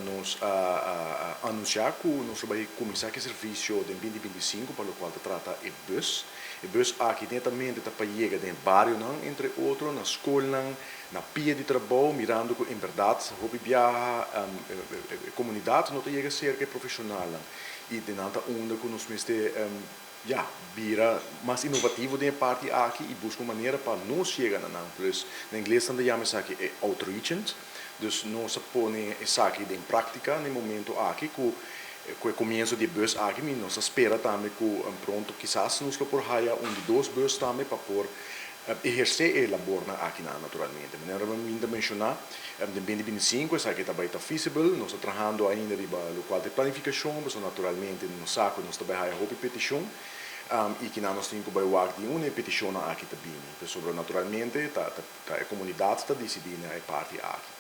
Nos a anuncia cu nos lo bay cuminsa cu e servicio den 2025 pa locual ta trata e bus. E bus aki netamente ta pa yega den barionan, entre otro, na scolnan, na pia di trabou, mirando cu en berdad hopi biaha e comunidad no ta yega cerca e profesionalnan y den nan ta unda cu nos mester, ya, bira mas innovativo den e parti aki y busca un manera pa nos yega na nan. Plus, na ingles nan ta yama esaki e outreaching. Dus nos a pone esaki den practica na e momento aki cu e comienso di e bus aki. Mi nos a spera tambe cu pronto kisas nos lo por haya un di dos bus tambe pa por eherce e labornan aki nan naturalmente. Manera mi ta menciona, den 2025 esaki ta bay ta feasible. Nos ta trahando ainda riba locual ta e planificacion, pasobra naturalmente nos sa cu nos ta bay haya hopi peticion y kinan nos tin cu bay wak di unda e peticionnan aki ta bini, pasobra naturalmente ta e comunidad ta dicidi na e parti aki.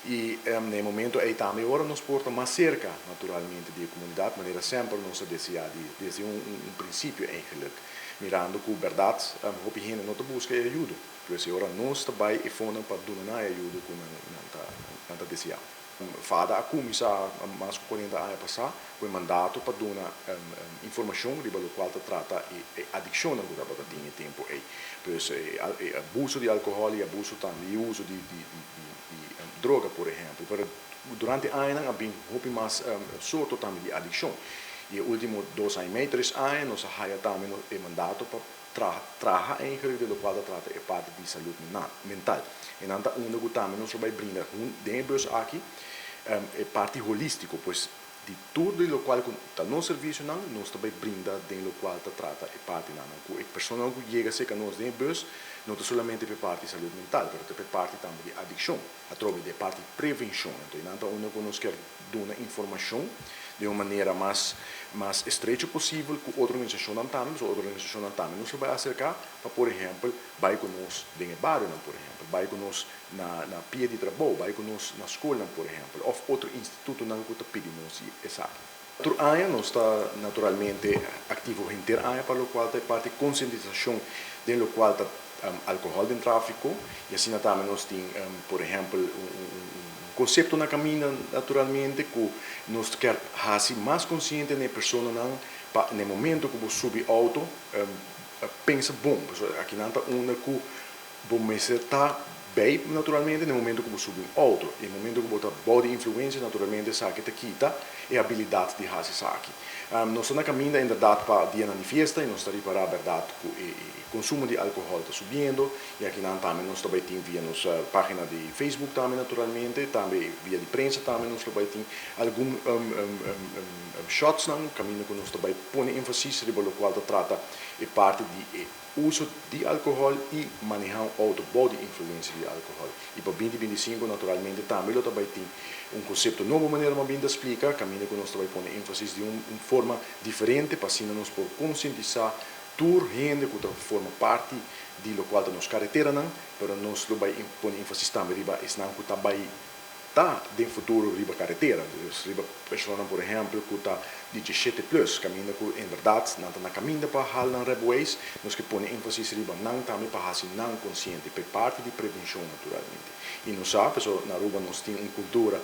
Y na e momento ey tambe ora nos por ta mas cerca naturalmente di e comunidad, manera semper nos a desea di desde un principio eigenlijk, mirando cu berdad hopi hende no ta busca e ayudo, pues e ora nos ta bay e fonan pa duna nan e ayudo cu nan ta desea. FADA a cuminsa mas cu 40 aña pasa cu e mandato pa duna informacion riba locual ta trata e adiccionnan cu tabata tin e tempo ey. Pues e abuso di alcohol y abuso tambe y uso di droga, por ehempel. Pero durante añanan a bin hopi mas sorto tambe di adiccion. Y e ultimo 2 aña y medio, 3 aña, nos a haya tambe e mandato pa traha eigenlijk di locual ta trata e parti di salud mental. Y nan ta unda cu tambe nos lo bay brinda den e bus aki e parti holistico, pues di tur di locual cu ta nos servicionan, nos ta bay brinda den locual ta trata e parti nan. Cu e persona cu yega cerca nos den e bus, no ta solamente e parti salud mental, pero ta e parti tambe di adiccion, atrobe di parti prevencion. Anto, nan ta unda cu nos kier duna informacion di un manera mas estrecho posibel cu otro organisacionnan tambe, so otro organisacionnan tambe nos lo bay acerca pa, por ehempel, bay cu nos den e barionan, por ehempel, bay cu nos na pia di trabou, bay cu nos na scolnan, por ehempel, of otro institutonan cu ta pidi nos esaki. Tur aña nos ta naturalmente activo henter aña pa locual ta e parti concientisacion den locual ta alcohol den trafico y asina tambe nos tin, por ehempel, un concepto na caminda naturalmente cu nos kier haci mas consciente na e personanan pa na e momento cu bo subi auto pensa bon, pasobra aki nan ta unda cu bo mester ta bij naturalmente na e momento cu bo subi un auto. E momento cu bo ta bou di influencia, naturalmente esaki ta kita e habilidad di haci esaki. Nos ta na caminda inderdaad pa dianan di fiesta y nos ta ripara berdad cu e consumo di alcohol ta subiendo y aki nan tambe nos ta bay tin via nos pagina di Facebook tambe naturalmente, tambe via di prensa tambe nos lo bay tin algun shots nan caminda cu nos ta bay pone enfasis riba locual ta trata e parti di e uso di alcohol y maneha un auto bou di influencia di alcohol. Y pa 2025 naturalmente tambe lo ta bay tin un concepto nobo, manera mi a bin ta splica, caminda cu nos ta bay pone enfasis di un forma diferente pa asina nos por concientisa tur hende cu ta forma parti di locual ta nos careteranan, pero nos lo bay pone enfasis tambe riba esnan cu ta bay ta den futuro riba caretera, dus riba persona, por ehempel, cu ta di 17 plus, caminda cu en berdad nan ta na caminda pa haal nan rijbewijs, nos kier pone enfasis riba nan tambe pa haci nan consciente, pa parti di prevencion naturalmente. Y nos sa, pasobra na Aruba nos tin un cultura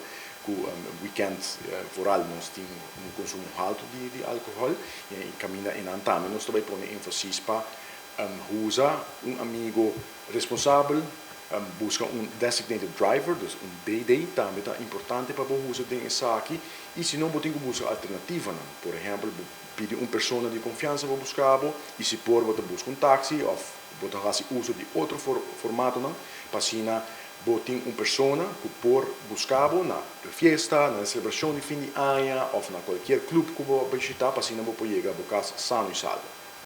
cu weekend vooral nos tin un consumo halto di alcohol y caminda einan tambe nos ta bay pone enfasis pa usa un amigo responsabel, busca un designated driver, dus un DD, tambe ta importante pa bo usa den esaki y si no, bo tin cu busca alternativanan. Por ehempel, bo pidi un persona di confiansa pa busca bo y si por, bo ta busca un taxi of bo ta haci uso di otro formatonan pa asina bo tin un persona cu por busca bo na fiesta, na celebracion di fin di aña of na cualkier club cu bo bishita pa asina bo por yega bo cas sano y salvo.